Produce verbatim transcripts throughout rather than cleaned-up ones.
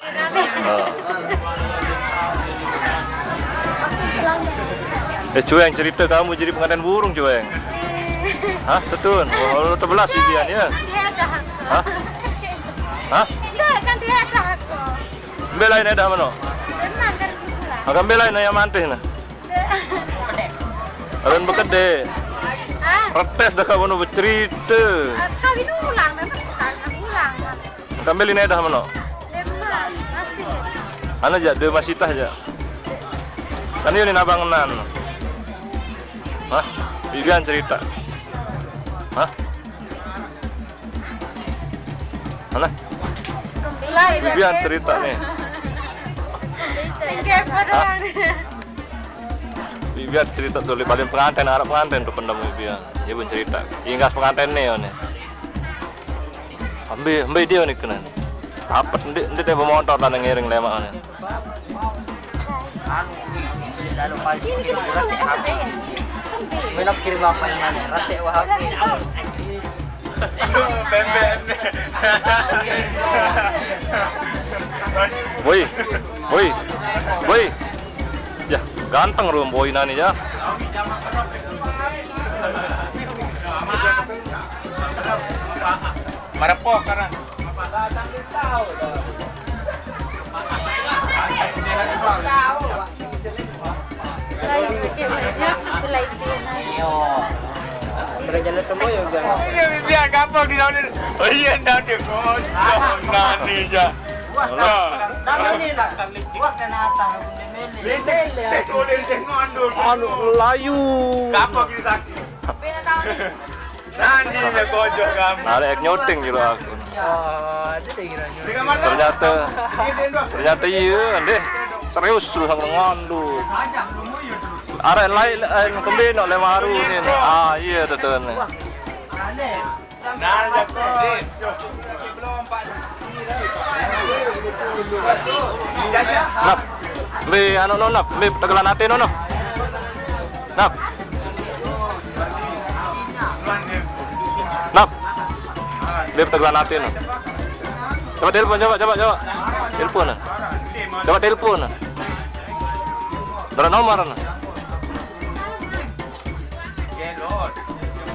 Oh. Eh, Cueng, cerita kamu jadi pengantin burung, Cueng. Hah, Tetun? Oh, lu tebelas, Bibian, ya? Hah? Hah? Mbelain dah mano? Akan mbelain yang mantih, nah. Alun bekede. Retes dah kamu nu bercerita. Kawin ulang, memang kawin ulang. Kambel ini dah mano? Lemak, masih. Anu aja, dia masih tah aja. Kan ini nabang nan. Hah? Bibian cerita. Hah? Mana? Bibian cerita nih. Hah? Bibian cerita tuh, paling pengantin, arep pengantin tuh pendem Bibian. Dia pun cerita. Ingkas pengantin nih, nih. Ambil, ambil dia nih kena. Apa? Nanti, nanti dia bawa motor dan ngiring lemak nih. Anu, lalu pagi. Melok kirim apa yang mana? Ratik wahab. Bembek. Boy, boy, boy. Ya, ganteng rum boy nani ya. Marepok karena. Lain aja, lain aja, lain aja. Iya. Berjalan temu ya, udah. Iya, biar gampang di sana. Oh iya, ndak ada. Oh, nani ya. Wah, nani nak? Wah, kenapa? Anu, layu. Gampang di saksi. Beda tahun. Nani ya kocok kamu. Nah, ada nyuting gitu aku. Oh, ada deh kira-kira. Ternyata, ternyata iya, deh. Serius lu sama ngondu. Arek lain, eh, kembe nok lemaru ni. Ah, iya, betul ni. Nah, ya, kocok. Nap. Mbe anu no, Nap. Mbe tegelan ate no, Nap. Nap. Nap. Mbe tegelan ate no. Coba telepon, coba, coba, coba. Telepon, nah. Coba telepon, nah. Berapa nomor, nah?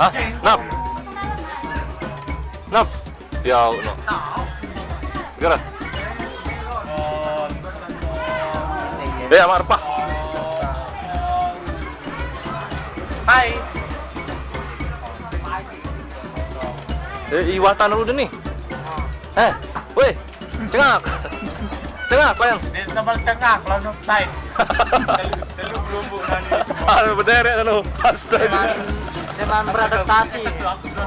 Hah? Nap. Nap. Ya, no. Gara. Eh, Amar, Pak. Hai. Eh, iwatan udah nih. Eh, weh, cengak. Cengak, Bang. Dia sama cengak, langsung offside. Telu, telu gelumbung tadi. Ah, berderet anu. Astaga. Dengan beradaptasi.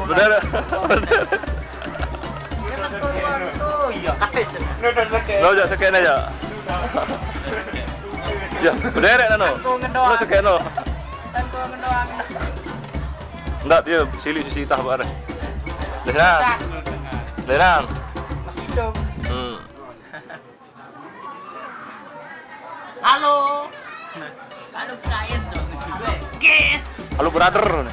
Berderet. Kapis. Lo jak sekene aja. Ya, berderet anu. Lo sekene. Ndak dia silik susi tah bare. Lenan. Lenan. Masih hidup. Hmm. Halo. Halo guys dong. Guys. Halo brother.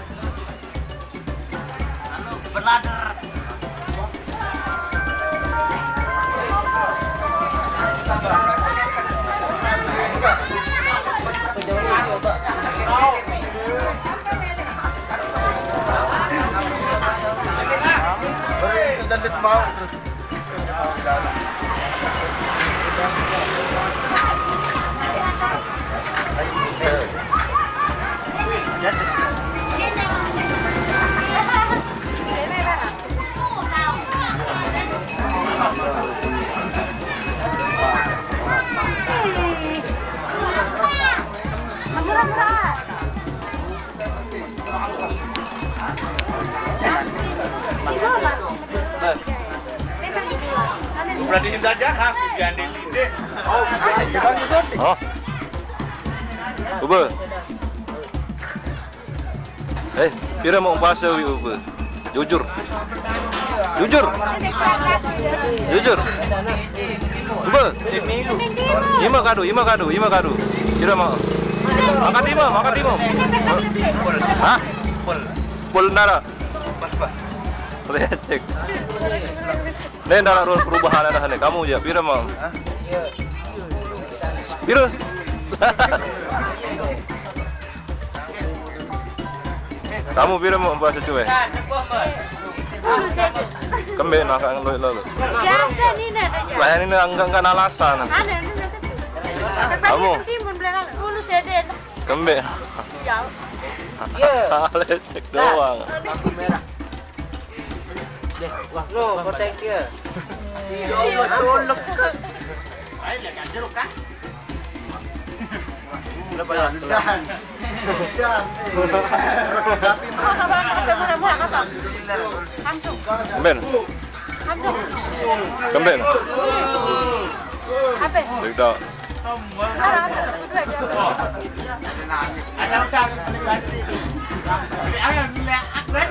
Halo brother. Baru yang kita lihat mau terus. Murah-murah. Berarti sudah jahat, jangan di deh. Oh. Uba. Eh, pira mau umpasa wi, Uba? Jujur. Jujur. Jujur. Uba. Ima kadu, ima kadu, ima kadu. Pira mau? Angkat ima, angkat ima. Hah? Pol nara. Lecek. Nih, nara perubahan ada nih. Kamu ya, pira mau? Piro? Kamu piro mau bahasa cuy? Kembe nak kan lo lo. Biasa ni nak aja. Lah ini enggak enggak alasan. Ada ni nak tu. Kamu? Timun belakang. Dulu saya ada. Kembe. Ya. Lecek doang. Aku merah. Deh, wah, lo kota dia. Ya Allah, colok. Ayo, lihat aja lo, Kak. Udah, udah. Udah. Langsung. Kemben. Langsung. Kemben. Apa? Tidak.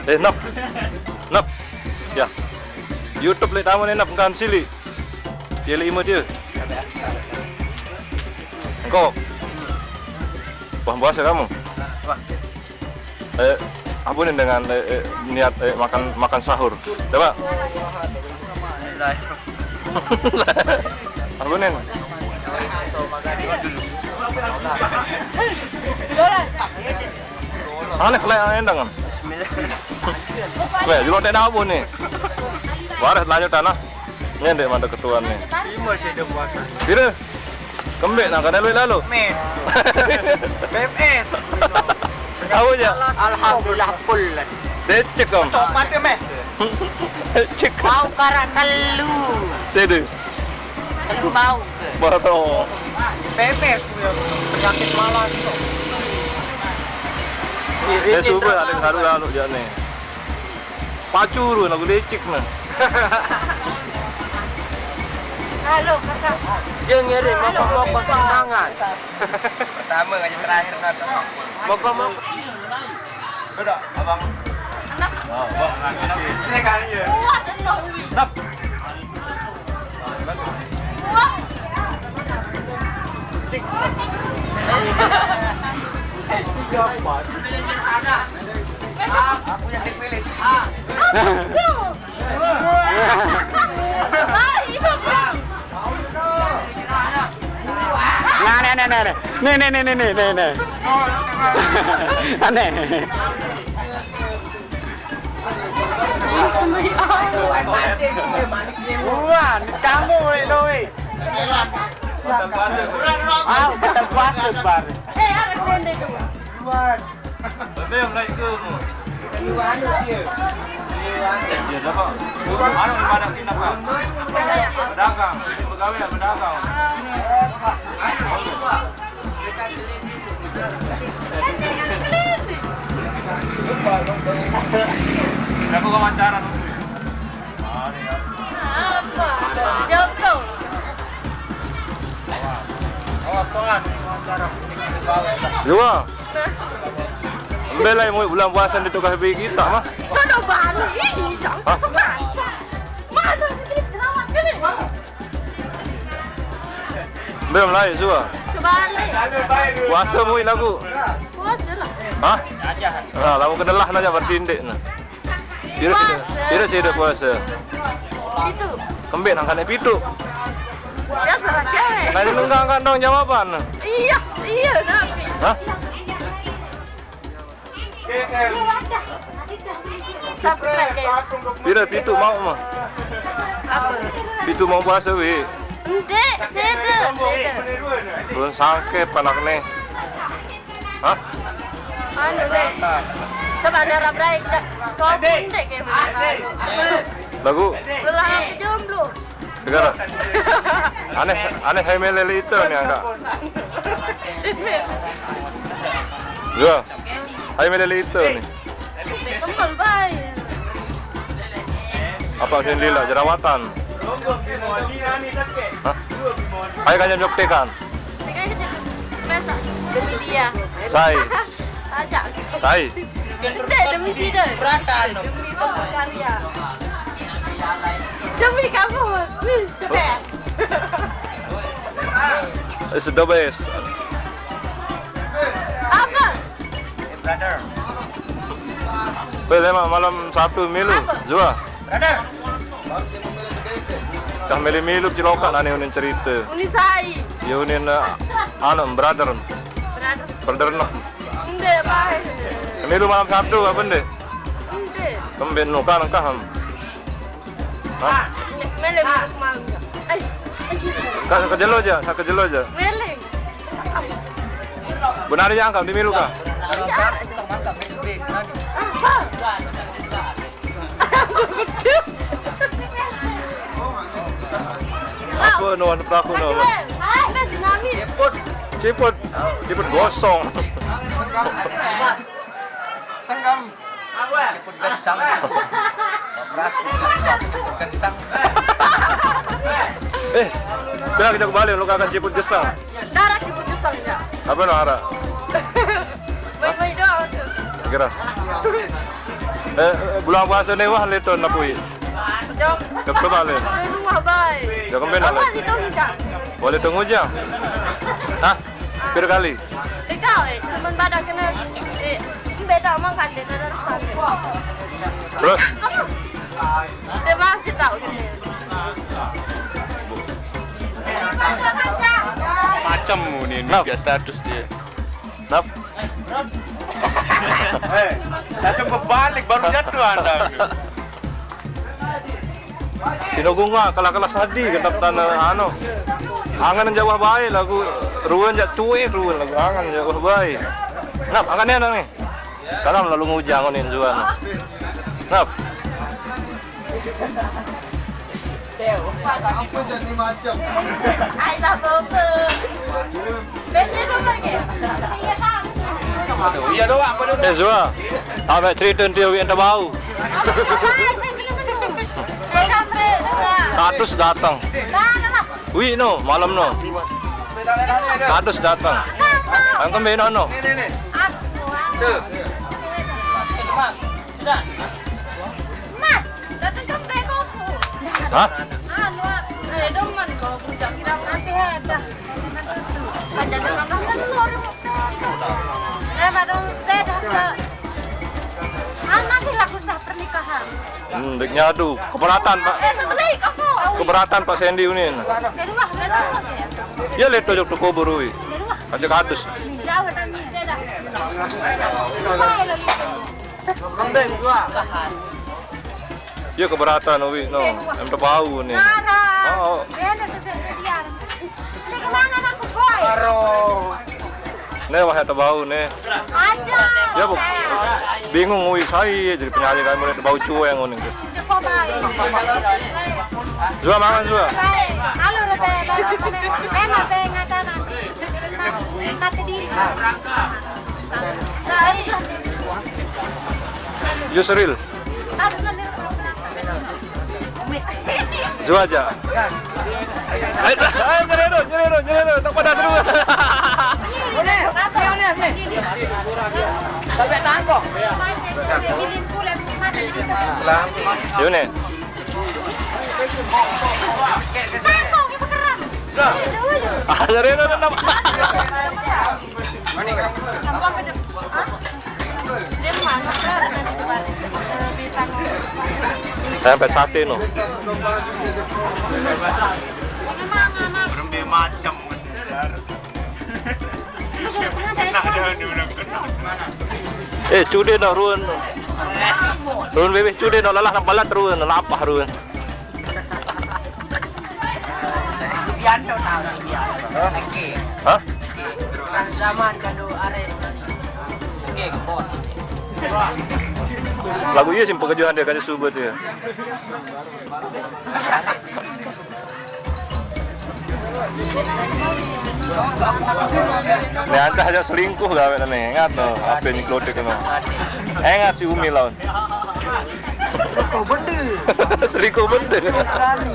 Eh, Nop. Nop. Ya. YouTube lek tamu nih, Nop, kan sili. Dia lima dia. Engkau. Wah, bahasa kamu. Wah. Eh, apa nih dengan, eh, eh, niat, eh, makan, makan sahur? Coba. Apa nih? Aneh, kayak aneh dengan. Weh, dulu ada apa nih? Waras lanjut tanah. Ini ndek mantap ketuaan nih. Lima sih ada puasa. Pira? Kembek nah, kada luit lalu. Min. B M S. Tahu aja. Alhamdulillah full. Decek, Om. Topat ya, meh. Decek. Mau karak telu. Sede. Telu mau ke? Baru. B M S, penyakit malas tuh. Saya subuh ada lalu-lalu aja nih. Pacuru, aku lecik nah. Halo, Kakak. Dia ngirim mokok-mokok sumbangan. Pertama aja terakhir kan. Mokok-mokok. Udah, Abang. Anak. Oh, Bang, anak. Ini kali ya. Kuat, Bang. Nap. Wah. Aku yang dipilih. Ah. Nah, nah, nah, nah, nah. Nih, nih, nih, nih, nih, nih, nih. Aneh. Wah, kamu, Wei Doi. Ah, bukan puasa, Bar. Eh, ada keren deh tuh. Tapi yang naik ke tu. Dia dapat. Mana ni pada sini dapat? Pedagang. Pegawai pedagang. Kenapa kau pacaran? Apa? Jomblo. Awas, awas, kawan. Dua. Nah. Ambil lah, mau bulan puasa di tukar B kita mah. Kau dah balik. Ih, jangan. Hah? Mana sih drama ni? Belum lah, sudah. Kebalik. Puasa mui lagu. Puasa lah. Hah? Nah, lagu kenelah aja bertindik nah. Pira sida? Pira sida puasa? Pitu. Kembik nang kane pitu. Ya salah cewek. Nah, ini enggak enggak dong jawaban. Iya, iya, Nabi. Hah? Subscribe deh. Pira pitu mau mah? Apa? Pitu mau puasa wi. Ndek, sida, sida. Belum sangkep anak nih. Hah? Anu deh. Coba nara brai kita. Kau pun deh kayak begitu. Lagu. Belah jomblo. Negara. Aneh, aneh hai melele itu nih angka. Dua. Hai melele itu nih. Sempel bae. Apa sih lila jerawatan? Hah? Hai kan jam joktekan. Biasa demi dia. Sai. Aja. Sai. Demi sida. Beratan. Demi karya. Demi kamu. Please, the best. It's the best. Apa? Brother. Weh, emang malam Sabtu milu, apa? Zua. Brother. Kah mele milu cilokaq nani unin cerite. Uni sai. Ye unin, eh, anu, brother. Brother. Brother no. Ndeq, bae. Milu malam Sabtu apa ndeq? Ndeq. Kembeq no kan kah? Hah? Mele milu malam. Ai. Kah saq kejelo jaq, saq kejelo jaq. Mele. Benar ya, angkat di milu kah? Apa? Apa no, anu pelaku no? Hai, tsunami. Ciput. Ciput gosong. Tenggelam. Ciput gesang. Pelaku ciput gesang. Eh, bilang kita kembali, lu kagak ciput gesang. Darah ciput gesang, ya. Apa no araq? Main-main doang tuh. Kira. Eh, eh, bulan puasa ni wah leto napui. Jom. Coba le. Di rumah bae. Jom kembali. Apa le. Leto ngujang? Boleh tu ngujang? Hah? Pir kali? Tiga, eh, cuman pada kena, eh, beda makan, beda rasanya. Terus? Dia masih tahu gini. Macam ni, ni. Nap. Dia status dia. Nap. Eh, langsung berbalik, baru jatuh anda. Sino gunga kalah-kalah sadi, kedap tanah anu. Angen jauh bae lagu ruen jaq cuek ruen lagu angen jauh bae. Nap, angkat ni, ni. Kalah lalu ngujang ni Zuan. Nap. Apa jadi macam? Ai lah, Bapa. Bete Bapa ke? Iya, Bang. Iya doang, apa doang? Eh, Zua. Ape cerite nti uiq ente bau? Ai, saya juga bener. Saya sampai, Bang. Katus dateng. Bang, apa? Uiq no, malem no. Katus dateng. Bang, Bang. Angkem beno no. Nih, nih, nih. Aku, aku. Tuh. Sudah. Mah, datang ke begoku. Hah? Anu, eh, demen kau bujang kita nanti ada. Panjang orang telur. Eh, baru beda ke. Ah, masih lagu sah pernikahan. Hmm, ndeq nyadu. Keberatan, Pak. Eh, beli koko. Keberatan, Pak Sendi unin. Kedua, kedua. Iya, leto jok toko berui. Kedua. Aja kadus. Jauh dan beda. Bae lo itu. Iya, keberatan, Uwi, no. Em tebau ni. Ngarang. Oh, oh. Dia ada sesediaan. Ini kemana aku, Boy? Aro. Ne wah tebau ne. Aja. Ya, Bu. Bingung, Uwi, sai jadi penyanyi kan mulai tebau cueng ni. Coba, Boy. Zua mangan, Zua. Bae. Halo, Rete. Bae, Rete. Eh, Rete, ngata, Rete. Mati diri. Yusril. Zuaja. Ayo, ayo, nyerero, nyerero, nyerero, tak pada seru. Ini, ini, ini, ini. Sampai tangkok. Yune. Tangkok, kita keram. Ah, nyerero, tetap. Sampai sate no. Belum dia macam. Nah, dia ni belum kenal. Eh, cude no ruen. Ruen bebeh cude no lalah nang balat ruen, lapah ruen. Bianto tahu ni, Bianto. Oke. Hah? Zaman kado Ares tadi. Oke, ke bos. Lagu iya sih pekerjaan dia kaca subet ya. Nih, ancah aja selingkuh gawe nih, ingat no, apa yang dikelotek no. Ingat si Umi lawan. Selingkuh bener. Selingkuh bener. Berani.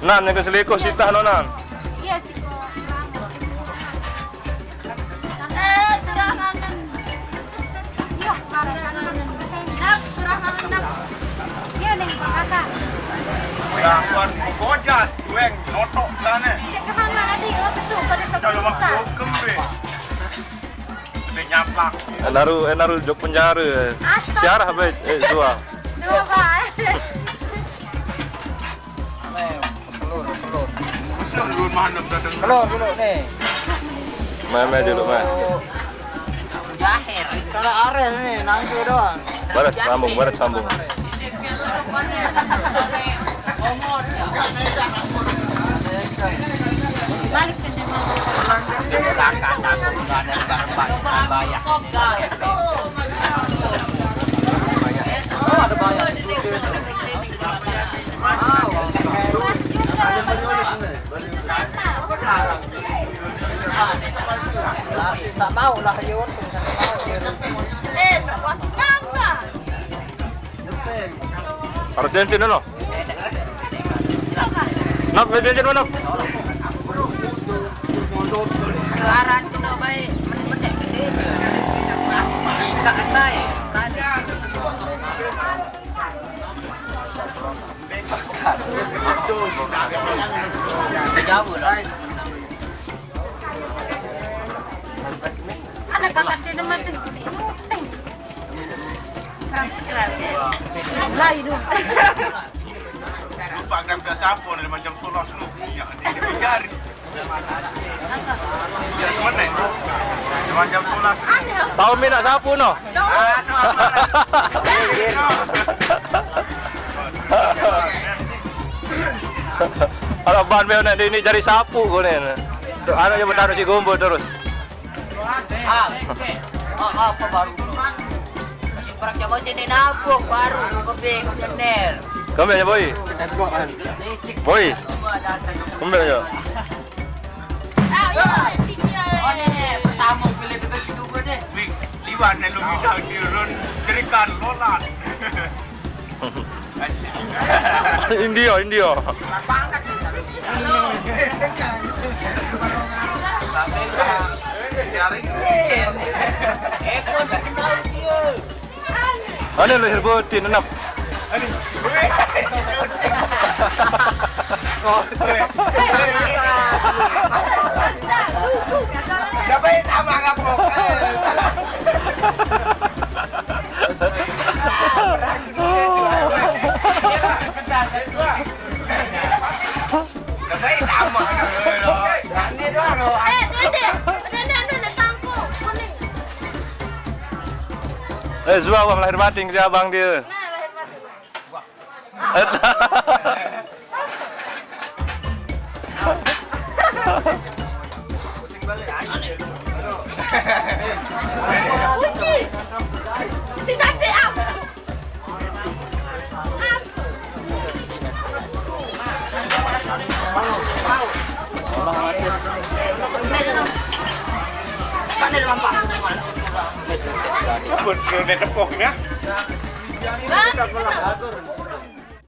Nan, yang selingkuh sitah no, Nan. Iya, sih, kok. Eh, surah kangen. Iya, kangen. Nap, surah kangen, Nap. Iya, nih, Kakak. Lakuan kojas, cueng, notok, sana. Cek kemana tadi? Oh, besok, pada satu. Kalau besar. Waktu kembe. Lebih nyaplak. Eh, naru, eh, naru jok penjara. Astaga. Siarah, be, eh, dua. Telur, telur. Telur dulu nih. Meme dulu, Mas. Jahir. Cara areh nih, nangke doang. Barat sambung, barat sambung. Balik ke dia. Argentina no. Nok, Argentina no. Juara tu no baik, mendek ke sini. Tak baik sekali. Jauh lah. Anak kakak dia mati. Subscribe, guys. Lah, hidup. Lupa kan biasa apa nih, macam solas lu. Ya, dia jari. Ya, semenit. Macam solas. Tahu mi nak sapu no? Kalau ban meo nak ini cari sapu kau ni. Anu yang bertaruh si Gombo terus. Ah, ah, apa baru? Masih perang coba sini nabung baru kau kebing kau channel. Kau ambil aja, Boy. Boy. Kau ambil aja. Tahu ya, sini ya. Oh, ni, ni, pertama kali dekat situ gua deh. Wih, liwan ni lu bisa turun jerikan lolan. India, India. Ada leher botin, enap. Dapat nama kapok. Eh, Dede, Dede, Dede, tangkung kuning. Eh, Zua, wah, lahir batin ke abang dia. Nah, lahir batin. Kunci. Si Dede, ah. Betul, dia tepung ya. Bang.